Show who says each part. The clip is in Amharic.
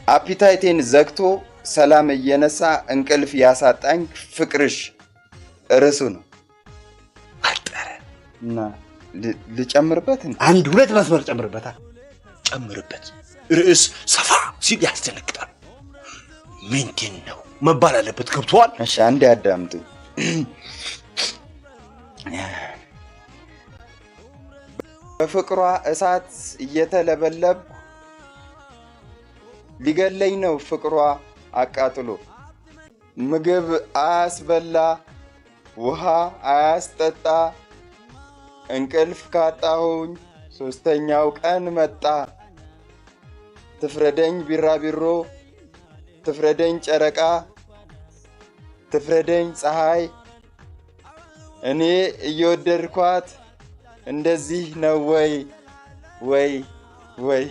Speaker 1: Appetite ኤን ዘግቶ ሰላም እየነሳ እንቅልፍ ያሳጣኝ ፍቅርሽ ርዕሱ ነው።
Speaker 2: አጠረ።
Speaker 1: እና ልጨምርበት?
Speaker 2: አንድ ሁለት መስመር ጨምርበታል። ጨምርበት። ርዕስ ሰፋ ሲል ያስደነግጣል። ምንድን ነው መባል አለበት። ገብቶሃል?
Speaker 1: እሺ፣ አንዴ አዳምጡኝ። በፍቅሯ እሳት እየተለበለብኩ ሊገለኝ ነው ፍቅሯ አቃጥሎ፣ ምግብ አያስበላ ውሃ አያስጠጣ፣ እንቅልፍ ካጣሁኝ ሶስተኛው ቀን መጣ። ትፍረደኝ ቢራቢሮ፣ ትፍረደኝ ጨረቃ፣ ትፍረደኝ ፀሐይ፣ እኔ እየወደድኳት እንደዚህ ነው ወይ ወይ ወይ?